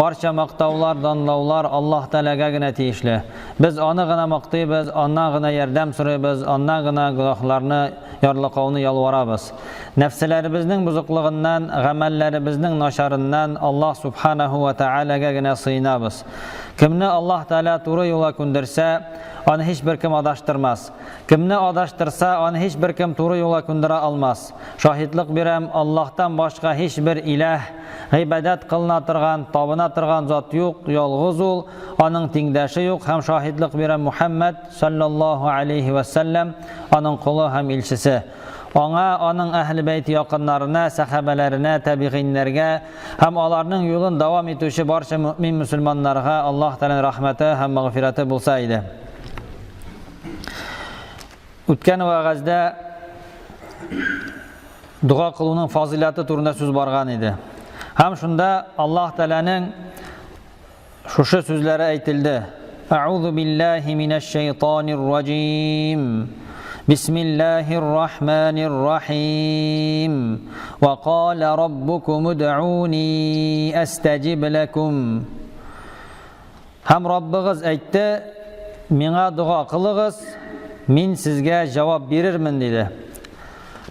Барча мактаулар, данлаулар Аллаһ Тәгаләгә генә тиешле. Без аны гына мактыйбыз, аннан гына ярдәм сорыйбыз, аннан гына гөнаһларны ярлыкауны ялварабыз. Нәфселәребезнең бозыклыгыннан, гамәлләребезнең начарыннан Аллаһ Субханаһу ва Тәгаләгә генә сыенабыз. Кемне Аллаһ Тәгалә туры юлга күндерсә, аны һичбер кем адаштырмас. Кемне адаштырса, аны һичбер кем туры юлга күндерә алмас. Шаһитлык бирәм, Аллаһтан башка һичбер иләһ, гыйбадәт кылына торган, табына торган зат юк, ялгыз ул, аның тиңдәше юк һәм шаһитлык бирәм Мухәммәд, саллаллаһу алейһи вә сәлләм, аның колы һәм илчесе. Аңа, аның әһле бәйте якыннарына, сәхабәләренә, тәбигыйннәргә һәм аларның юлын дәвам итүче барча мөэмин мөселманнарга Аллаһ Тәгаләнең рәхмәте һәм мәгъфирәте булса иде. Үткән вәгазьдә дога кылуның фазыйләте турында сүз барган иде. Һәм шунда Аллаһ Тәгаләнең Шушы сүзләре әйтелде. Әгъузу биллаһи минәш шәйтанир раҗим. Бисмиллаһир рахманир рахим. Ва кала раббукум удъуни астаҗиб лакум. Һәм Раббыгыз әйтте, миңа дога кылыгыз, мин сезгә җавап бирермен, диде.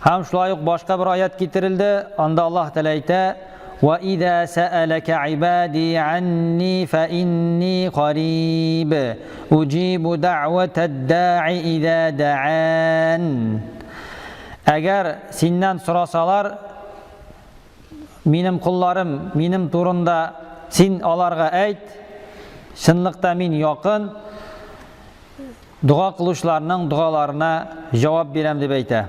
Һәм шулай ук башка бер аят китерелде, анда Аллаһ Тәгалә әйтә: "Ва иза сәәләкә ибади анни фа инни кариб, уҗибу дәгъватад даи иза даан." Әгәр синнән сорасалар, минем колларым минем турында, син аларга әйт, чынлыкта мин якын, Дога кылучыларның догаларына җавап бирәм дип әйтә.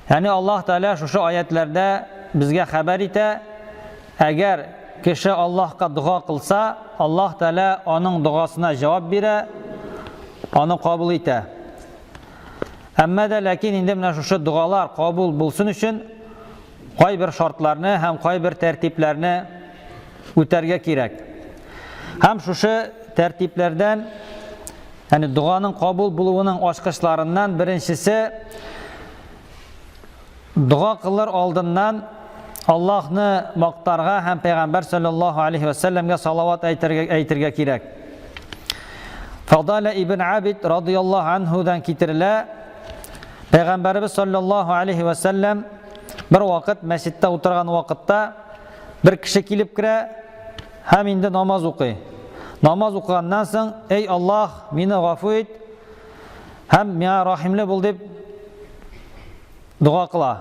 Ягъни Аллаһ Тәгалә шушы аятләрдә безгә хәбәр итә, әгәр кеше Аллаһка дога кылса, Аллаһ Тәгалә аның догасына җавап бирә, аны кабул итә. Әмма дә ләкин инде менә шушы догалар кабул булсын өчен кайбер шартларны һәм кайбер тәртипләрне үтәргә кирәк. Һәм шушы тәртипләрдән, ягъни доганың кабул булуының ачкычларыннан беренчесе дога кылыр алдыннан Аллаһны мактарга һәм Пәйгамбәр саллаллаһу алейхи ва сәлләмгә салават әйтергә, әйтергә кирәк. Фадала ибн Абид радияллаһу анһудан китерелә, Пәйгамбәребез саллаллаһу алейхи ва сәлләм бер вакыт мәчеттә утырган вакытта бер кеше килеп керә һәм инде намаз укый. Намаз укыганнан соң, "Эй Аллаһ, мине гафу ит һәм миңа рәхимле бул" дип дога кыла.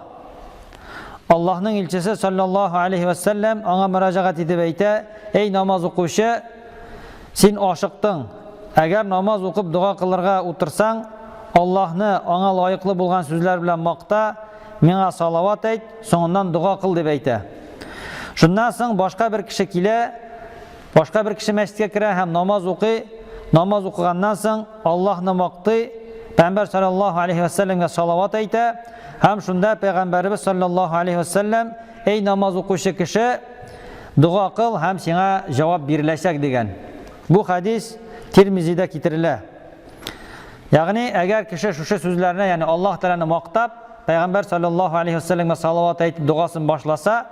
Аллаһның илчесе саллаллаһу алейхи ва сәлләм аңа мөрәҗәгать итеп әйтә: "Эй намаз укучы, син ашыктың. Әгәр намаз укып дога кылырга утырсаң, Аллаһны аңа лаеклы булган сүзләр белән макта, миңа салават әйт, соңыннан дога кыл дип әйтә. Шуннан соң башка бер кеше килә, башка бер кеше мәчеткә керә һәм намаз укый. Намаз укыганнан соң Аллаһны мактый, Пәйгамбәр саллаллаһу алейхи ва сәлләмгә салават әйтә һәм шунда Пәйгамбәребез саллаллаһу алейхи ва сәлләм, "Эй намаз укучы кеше, дога кыл һәм сиңа җавап биреләчәк" дигән. Бу хадис Тирмизидә китерелә. Ягъни, әгәр кеше шушы сүзләрне, ягъни Аллаһ Тәгаләне мактап, Пәйгамбәр саллаллаһу алейхи ва сәлләмгә салават әйтеп догасын башласа,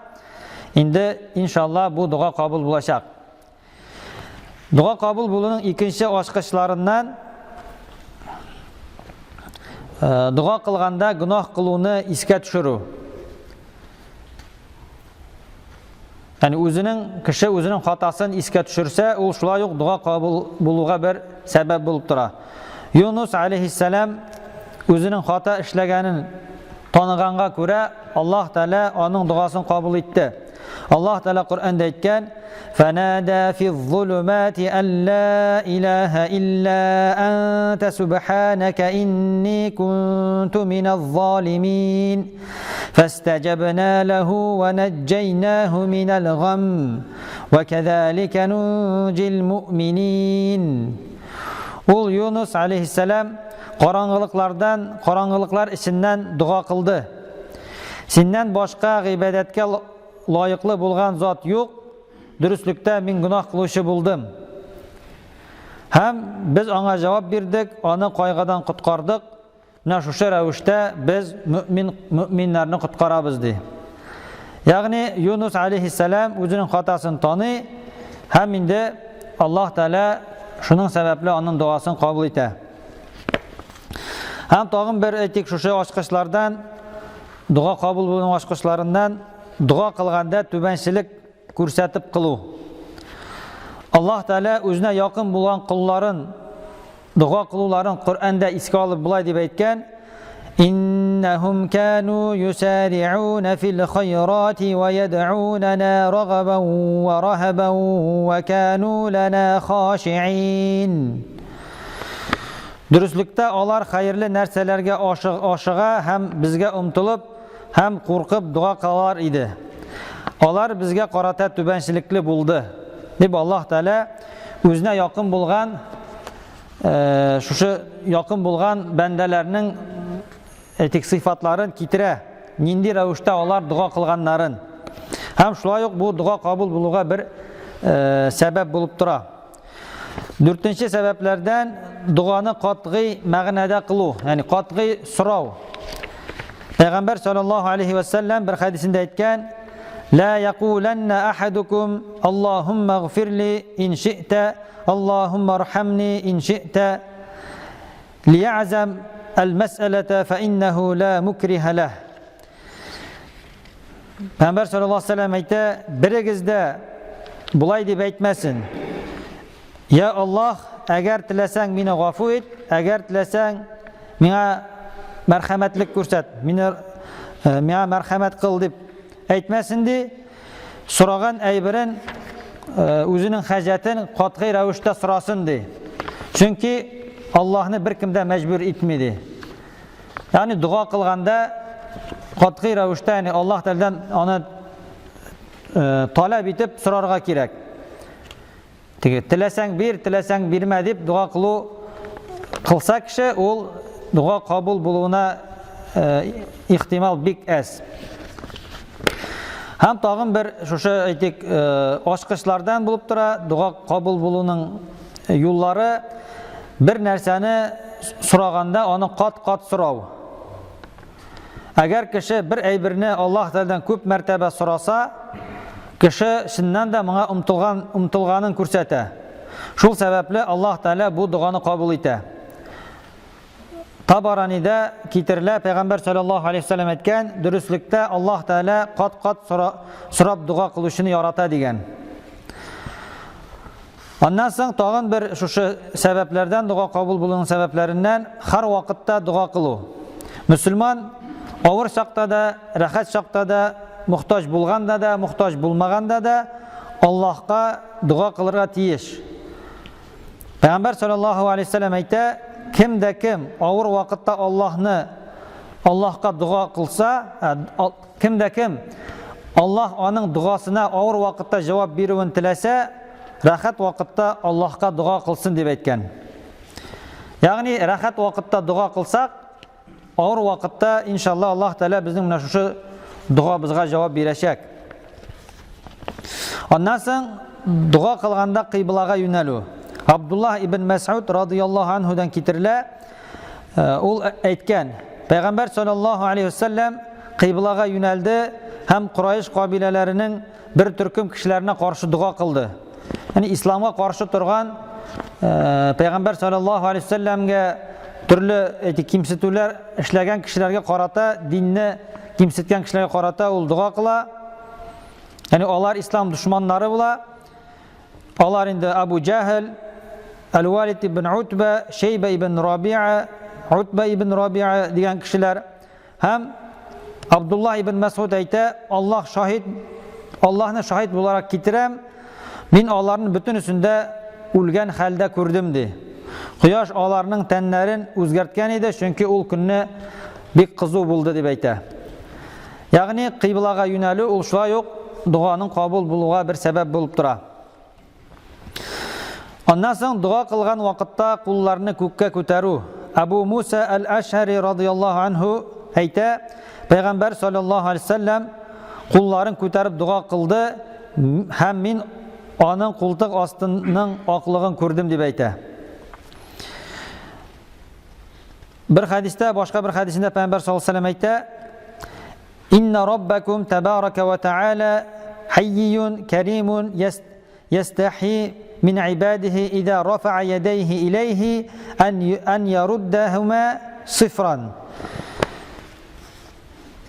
инде иншалла бу дога кабул булачак. Дога кабул булуның икенче ачкычларыннан э, дога кылганда гөнаһ кылуны искә төшерү. Ягъни үзенең кеше үзенең хатасын искә төшерсә, ул шулай ук дога кабул булуга бер сәбәп булып тора. Юнус алейхиссалам үзенең хата эшләгәнен таныганга күрә, Аллаһ Тәгалә аның догасын кабул итте. Аллаһ Тәгалә Коръәндә әйткән: "Фанада физ-зулумати ан ла илаһа илля анта субханака инни кунту миназ-залимин." فاستجبنا له ونجيناه من الغم وكذلك ننجي المؤمنين Ул Юнус алейхиссалам караңгылыклардан, караңгылыклар эченнән дога кылды. Синнән башка гыйбадәткә лаеклы булган зат юк, дөреслектә мин гөнаһ кылучы булдым. Һәм без аңа җавап бирдек, аны кайгыдан коткардык. Менә шушы рәвештә без мөмин мөминнәрне коткарабыз ди. Ягъни Юнус алейхиссалам үзенең хатасын таный һәм инде Аллаһ Тәгалә шуның сәбәпле аның догасын кабул итә. Һәм тагын бер әйтик шушы ачкычлардан, дога кабул булуның ачкычларыннан дога кылганда түбәнчелек күрсәтеп кылу. Аллаһ Тәгалә үзенә якын булган колларын дога кылуларын Коръәндә искә алып болай дип әйткән: Иннахум кану юсари'уна фил хайрати ва яд'унана рагабан ва рахабан ва кану лана хаши'ин. Дөреслектә алар хәерле нәрсәләргә ашыга һәм безгә омтылып һәм куркып дога кылалар иде. Алар безгә карата түбәнчелекле булды. Дип Аллаһ Тәгалә үзенә якын булган э, шушы якын булган бәндәләрнең әйтик сыйфатларын китерә. Нинди рәвештә алар дога кылганнарын. Һәм шулай ук бу дога кабул булуга бер э, сәбәп булып тора. Дүртенче сәбәпләрдән доганы катгый мәгънәдә кылу, ягъни катгый сорау. Пәйгамбәр саллаллаһу алейхи ва саллям бер хәдисендә әйткән: "Ла якуланна ахадукум Аллаһумма гфирли ин ши'та, Аллаһумма архамни ин ши'та." Лиязам аль-мәсьәләтә фа иннәһу ла мукриһа лах. Пәйгамбәр саллаллаһу алейһи вәсәлләм әйтә, берегез дә болай дип әйтмәсен. Я Аллаһ, әгәр теләсәң мине гафу ит, әгәр теләсәң миңа мәрхәмәтлек күрсәт, мине э, миңа мәрхәмәт кыл дип әйтмәсен ди. Сораган әйберен э, үзенең хаҗәтен катгый рәвештә сорасын ди. Чөнки Аллаһны беркем дә мәҗбүр итми ди. Ягъни дога кылганда катгый рәвештә, ягъни Аллаһ Тәгаләдән аны э, таләп итеп сорарга кирәк. Теге теләсәң бир, теләсәң бирмә дип дога кылу кылса кеше, ул дога кабул булуына э, ихтимал бик әз. Һәм тагын бер шушы әйтик, э, ачкычлардан булып тора, дога кабул булуның юллары бер нәрсәне сораганда аны кат-кат сорау. Әгәр кеше бер әйберне Аллаһ Тәгаләдән күп мәртәбә сораса, кеше чыннан да моңа омтылган, омтылганын күрсәтә. Шул сәбәпле Аллаһ Тәгалә бу доганы кабул итә. Табаранида китерелә, Пәйгамбәр саллаллаһу алейһи вәсәлләм әйткән, дөреслектә Аллаһ Тәгалә кат-кат сорап дога кылучыны ярата дигән. Аннан соң тагын бер шушы сәбәпләрдән, дога кабул булуның сәбәпләреннән, һәр вакытта дога кылу. Мөселман авыр чакта да, рәхәт чакта да, мохтаҗ булганда да, мохтаҗ булмаганда да Аллаһка дога кылырга тиеш. Пәйгамбәр саллаллаһу алейһи вәсәлләм әйтә, кем дә кем авыр вакытта Аллаһны Аллаһка дога кылса, кем дә кем Аллаһ аның догасына авыр вакытта җавап бирүен теләсә, рәхәт вакытта Аллаһка дога кылсын дип әйткән. Ягъни рәхәт вакытта дога кылсак, Авыр вакытта, иншалла, Аллаһ Тәгалә безнең менә шушы догабызга җавап бирәчәк. Аннан соң дога кылганда кыйблага юнәлү. Абдуллаһ ибн Мәс'уд радыяллаһу анһудан китерелә, э, ул әйткән, Пәйгамбәр саллаллаһу алейхи вәсәлләм кыйблага юнәлде һәм Курайш кабиләләренең бер төркем кешеләренә каршы дога кылды. Ягъни исламга каршы торган э, пәйгамбәр саллаллаһу алейһи вәсәлләмгә төрле эти кимсетүләр эшләгән кешеләргә карата, динне кимсеткән кешеләргә карата ул дога кыла. Ягъни алар ислам дошманнары була. Алар инде Абу Җаһл, Әл-Валид ибн Утба, Шейба ибн Рабиа, Утба ибн Рабиа дигән кешеләр. Һәм Абдуллаһ ибн Мәсгуд әйтә, Аллаһ шаһит, Аллаһны шаһит буларак китерәм, мин аларның бөтенесен дә үлгән хәлдә күрдем, ди. Кояш аларның тәннәрен үзгәрткән иде, чөнки ул көнне бик кызу булды, дип әйтә. Ягъни кыйблага юнәлү ул шулай ук доганың кабул булуга бер сәбәп булып тора. Аннан соң дога кылган вакытта кулларны күккә күтәрү. Абу Муса әл-Ашһари радыяллаһу анһу әйтә, Пәйгамбәр саллаллаһу алейһи вәсәлләм кулларын күтәреп дога кылды һәм мин аның култык астының аклыгын күрдем дип әйтә. Бер хәдистә, башка бер хәдисендә Пәйгамбәр саллаллаһу алейһи вәсәлләм әйтә, Инна раббакум табарака ва тааля хаййун каримун ястахи мин ибадихи иза рафаа ядайхи илейхи ан яруddахума сифран.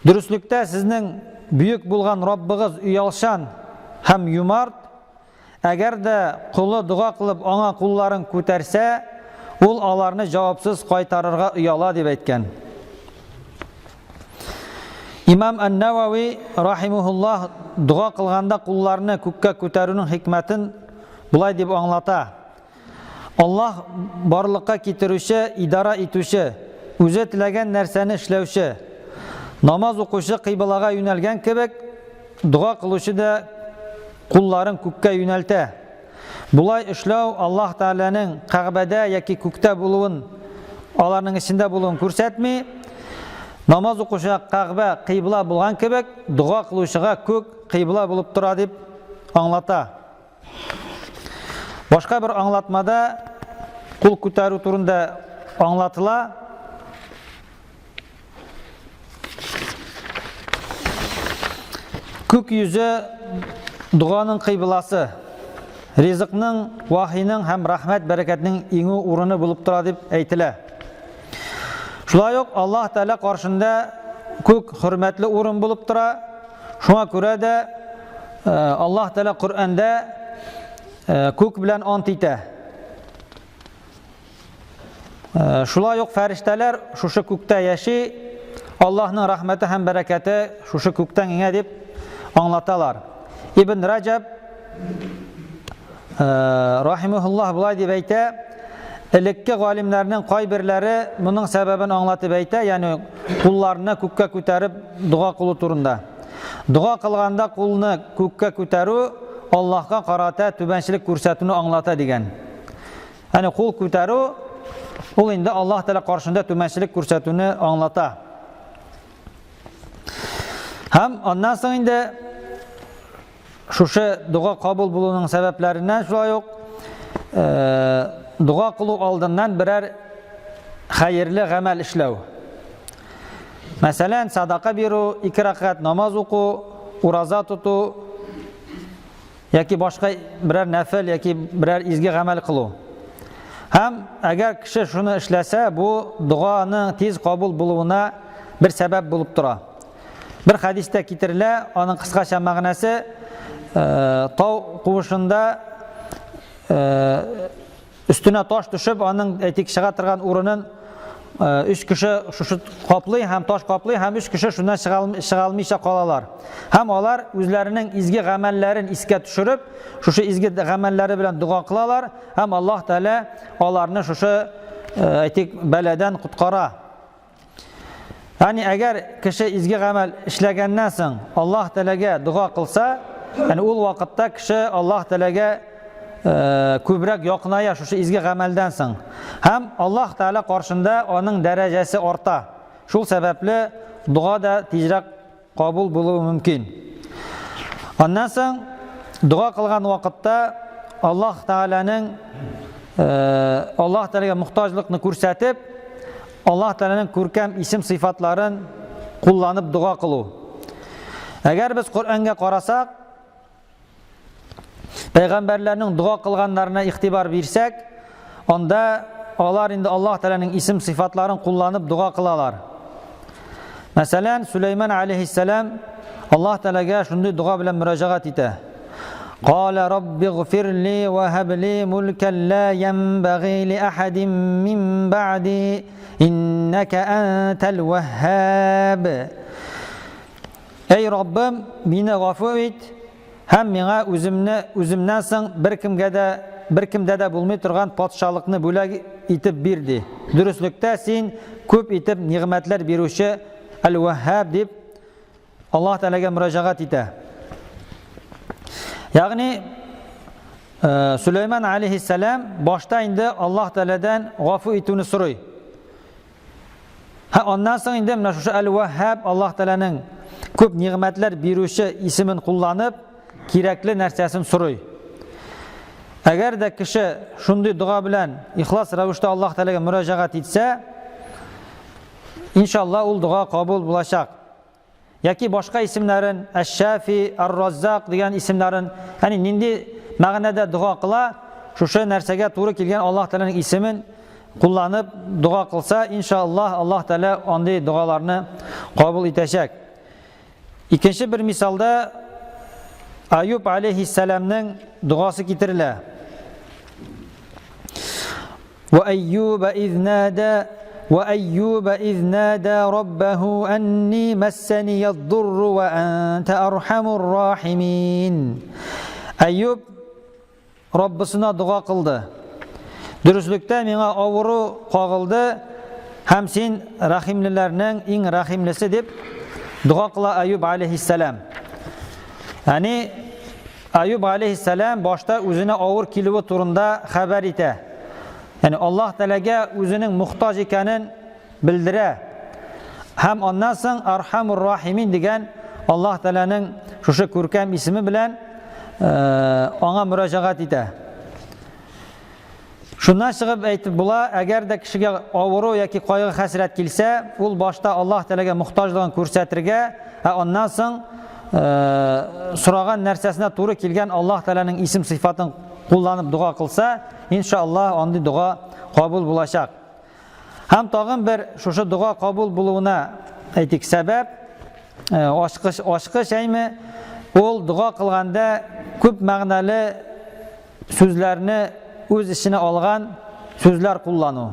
Дөреслектә сезнең бөек булган Раббыгыз оялчан һәм юмарт, Әгәр дә колы дога кылып аңа кулларын күтәрсә, ул аларны җавапсыз кайтарырга ояла дип әйткән. Имам Ан-Навави рахимухуллах дога кылганда кулларны күккә күтәрүнең хикмәтен болай дип аңлата. Аллаһ барлыкка китерүче, идара итүче, үзе теләгән нәрсәне эшләүче. Намаз укучы кыйблага юнәлгән кебек, дога кылучы да кулларын күккә юнәлтә. Болай эшләү Аллаһ Тәгаләнең Кәгъбәдә яки күктә булуын, аларның эчендә булуын күрсәтми. Намаз укучыга Кәгъбә кыйбла булган кебек, дога кылучыга күк кыйбла булып тора дип аңлата. Башка бер аңлатмада кул күтәрү турында аңлатыла. Күк йөзе доганың кыйбласы, ризыкның, вахиның һәм рәхмәт бәрәкәтнең иңү урыны булып тора дип әйтелә. Шулай ук Аллаһ Тәгалә каршында күк хөрмәтле урын булып тора. Шуңа күрә дә Аллаһ Тәгалә Коръәндә күк белән ант итә. Шулай ук фәрештәләр шушы күктә яши, Аллаһның рәхмәте һәм бәрәкәте шушы күктән иңә дип аңлаталар. Ибн Раҗаб рахимахуллаһ болай дип әйтә, элекке галимнәрнең кайберләре моның сәбәбен аңлатып әйтә, ягъни кулларны күккә күтәреп дога кылу турында. Дога кылганда кулны күккә күтәрү Аллаһка карата түбәнчелек күрсәтүне аңлата дигән. Ягъни кул күтәрү ул инде Аллаһ Тәгалә каршында түбәнчелек күрсәтүне аңлата. Һәм аннан соң инде Шушы дога кабул булуның сәбәпләреннән шулай ук дога кылу алдыннан берәр хәерле гамәл эшләү. Мәсәлән, садака бирү, ике рәкәгать намаз уку, ураза тоту яки башка берәр нәфел яки берәр изге гамәл кылу. Һәм әгәр кеше шуны эшләсә, бу доганың тиз кабул булуына бер сәбәп булып тора. Бер хәдистә китерелә, аның кыскача мәгънәсе тау куышында өстенә таш төшеп, аның әйтик чыга торган урынын өч кеше шушы каплый һәм таш каплый һәм өч кеше шуннан чыга алмыйча калалар. Һәм алар үзләренең изге гамәлләрен искә төшереп, шушы изге гамәлләре белән дога кылалар һәм Аллаһ Тәгалә аларны шушы әйтик бәладән коткара. Ягъни әгәр кеше изге гамәл эшләгәннән соң Аллаһ Тәгаләгә дога кылса, ягъни ул вакытта кеше Аллаһ Тәгаләгә э, күбрәк якыная шушы изге гамәлдән соң. Һәм Аллаһ Тәгалә каршында аның дәрәҗәсе арта. Шул сәбәпле дога да тизрәк кабул булуы мөмкин. Аннан соң дога кылган вакытта Аллаһ Тәгаләнең э, Аллаһ Тәгаләгә мохтаҗлыкны күрсәтеп, Аллаһ Тәгаләнең күркәм исем сыйфатларын кулланып дога кылу. Әгәр без Коръәнгә карасак, Пәйгамбәрләрнең дога кылганнарына игътибар бирсәк, анда алар инде Аллаһ Тәгаләнең исем сыйфатларын кулланып дога кылалар. Мәсәлән, Сулейман алейхиссалам Аллаһ Тәгаләгә шундый дога белән мөрәҗәгать итә. Кала рабби гфир ли ва хаб ли мулкан ла янбагый ли ахадин мин ба'ди иннака антал ваххаб. Әй Раббым, мине гафу ит һәм миңа үземне үземнән соң беркемгә дә беркемдә дә булмый торган патшалыкны бүләк итеп бир, ди. Дөреслектә син күп итеп нигъмәтләр бирүче Әл-Ваһһаб дип Аллаһ Тәгаләгә мөрәҗәгать итә. Ягъни э, Сөләйман алейхиссәлам башта инде Аллаһ Тәгаләдән гафу итүне сорый. Һә аннан соң инде менә шушы Әл-Ваһһаб Аллаһ Тәгаләнең күп нигъмәтләр бирүче исемен кулланып, кирәкле нәрсәсен сорый. Әгәр дә кеше шундый дога белән ихлас рәвештә Аллаһ Тәгаләгә мөрәҗәгать итсә, иншалла ул дога кабул булачак. Яки башка исемнәрен, Әш-Шафи, Ар-Раззак дигән исемнәрен, ягъни нинди мәгънәдә дога кыла, шушы нәрсәгә туры килгән Аллаһ Тәгаләнең исемен кулланып дога кылса, иншаллаһ, Аллаһ Тәгалә андый догаларны кабул итәчәк. Икенче бер мисалда Аюб алейхиссәламнең догасы китерелә. وأيوب إذ نادى وأيوب إذ نادى ربه أني مسني الضر وأنت أرحم الراحمين Әйюб Раббысына дога кылды. Дөреслектә миңа авыру кагылды һәм син рәхимлеләрнең иң рәхимлесе дип дога кыла Әйюб алейхиссәлам. Яни Аюб алейһиссәлам башта үзенә авыр килүе турында хәбәр итә. Ягъни Аллаһ Тәгаләгә үзенең мохтаҗ икәнен белдерә. Һәм аннан соң Архамур Рахимин дигән Аллаһ Тәгаләнең шушы күркәм исеме белән аңа мөрәҗәгать итә. Шуннан чыгып әйтеп була, әгәр дә кешегә авыру яки кайгы-хәсрәт килсә, ул башта Аллаһ Тәгаләгә мохтаҗлыгын күрсәтергә, ә аннан соң сораган нәрсәсенә туры килгән Аллаһ Тәгаләнең исем-сыйфатын кулланып дога кылса, иншаллаһ, андый дога кабул булачак. Һәм тагын бер шушы дога кабул булуына әйтик сәбәп, ачкыч, ачкыч әйме, ул дога кылганда күп мәгънәле сүзләрне үз эченә алган сүзләр куллану.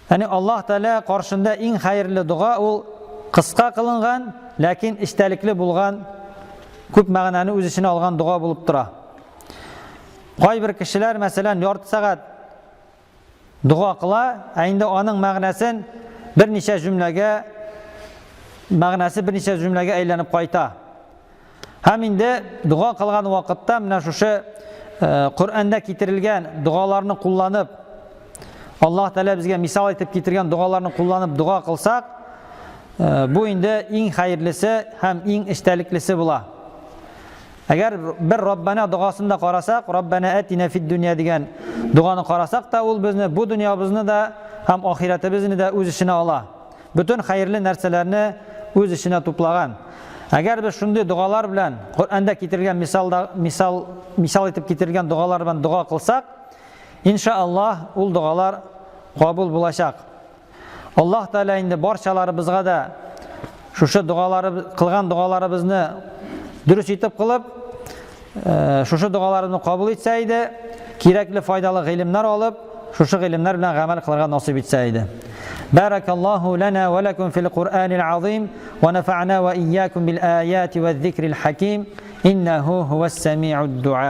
Яни Аллаһ Тәгалә каршында иң хәерле дога ул кыска кылынган, ләкин эчтәлекле булган, күп мәгънәне үз эченә алган дога булып тора. Кайбер кешеләр, мәсәлән, ярты сәгать Дога кыла, ә инде аның мәгънәсен берничә җөмләгә мәгънәсе берничә җөмләгә әйләнеп кайта. Һәм инде дога кылган вакытта менә шушы э, Коръәндә китерелгән догаларны кулланып, Аллаһ Тәгалә безгә мисал итеп китергән догаларны кулланып дога кылсак, э, бу инде иң хәерлесе һәм иң эчтәлеклесе була. Әгәр бер Раббана догасын да карасак, Раббана атина фид дөнья дигән доганы карасак та, ул безне бу дөньябызны да һәм ахирәтебезне дә үз эченә ала. Бөтен хәерле нәрсәләрне үз эченә туплаган. Әгәр без шундый догалар белән Коръәндә китерелгән мисалда мисал мисал итеп китерелгән догалар белән дога кылсак, иншааллаһ, ул догалар кабул булачак. Аллаһ Тәгалә инде барчаларыбызга да шушы догалары кылган догаларыбызны дөрес итеп кылып, э, шушы догаларыбызны кабул итсә иде, кирәкле файдалы гыйлемнәр алып, шушы гыйлемнәр белән гамәл кылырга насыйп итсә иде. Баракаллаһу лана ва лакум фил Куръанил азим ва нафa'на ва ийякум бил аяти ва зикрил хаким иннаху хуас самиуд дуа.